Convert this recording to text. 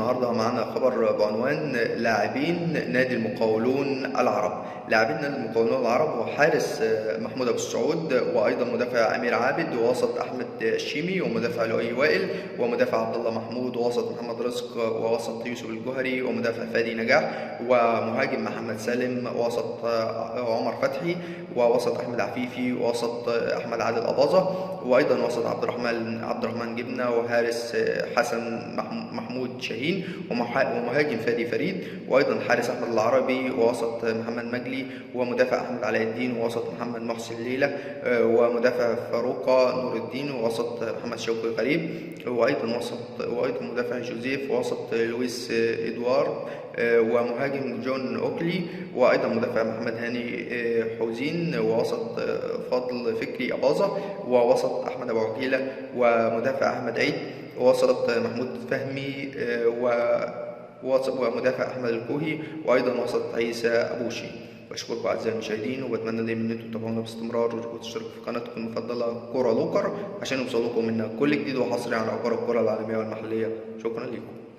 النهارده معانا خبر بعنوان لاعبين نادي المقاولون العرب. لاعبين نادي المقاولون العرب هو حارس محمود ابو السعود، وايضا مدافع امير عابد، ووسط احمد الشيمي، ومدافع لؤي وائل، ومدافع عبد الله محمود، ووسط محمد رزق، ووسط يوسف الجوهري، ومدافع فادي نجاح، ومهاجم محمد سالم، ووسط عمر فتحي، ووسط احمد عفيفي، ووسط احمد عادل اباظه، وايضا وسط عبد الرحمن جبنه، وحارس حسن محمود شاهين، ومهاجم فادي فريد، وايضا حارس احمد العربي، ووسط محمد مجلي، ومدافع احمد علاء الدين، ووسط محمد محسن ليلى، ومدافع فاروقه نور الدين، ووسط محمد شوقي غريب، وايضا مدافع جوزيف، ووسط لويس ادوار، ومهاجم جون اوكلي، وايضا مدافع محمد هاني حوزين، ووسط فضل فكري اباظه، ووسط احمد ابو عجيله، ومدافع احمد عيد، ووسط محمود فهمي، ومدافع احمد الكوهي، وايضا وسط عيسى ابوشي. بشكركم اعزائي المشاهدين، وبتمنى دايما ان انتم تتابعونا باستمرار وتشتركوا في قناتكم المفضله كوره لوكر عشان يوصلكم منا كل جديد وحصري عن اخبار الكره العالميه والمحليه. شكرا لكم.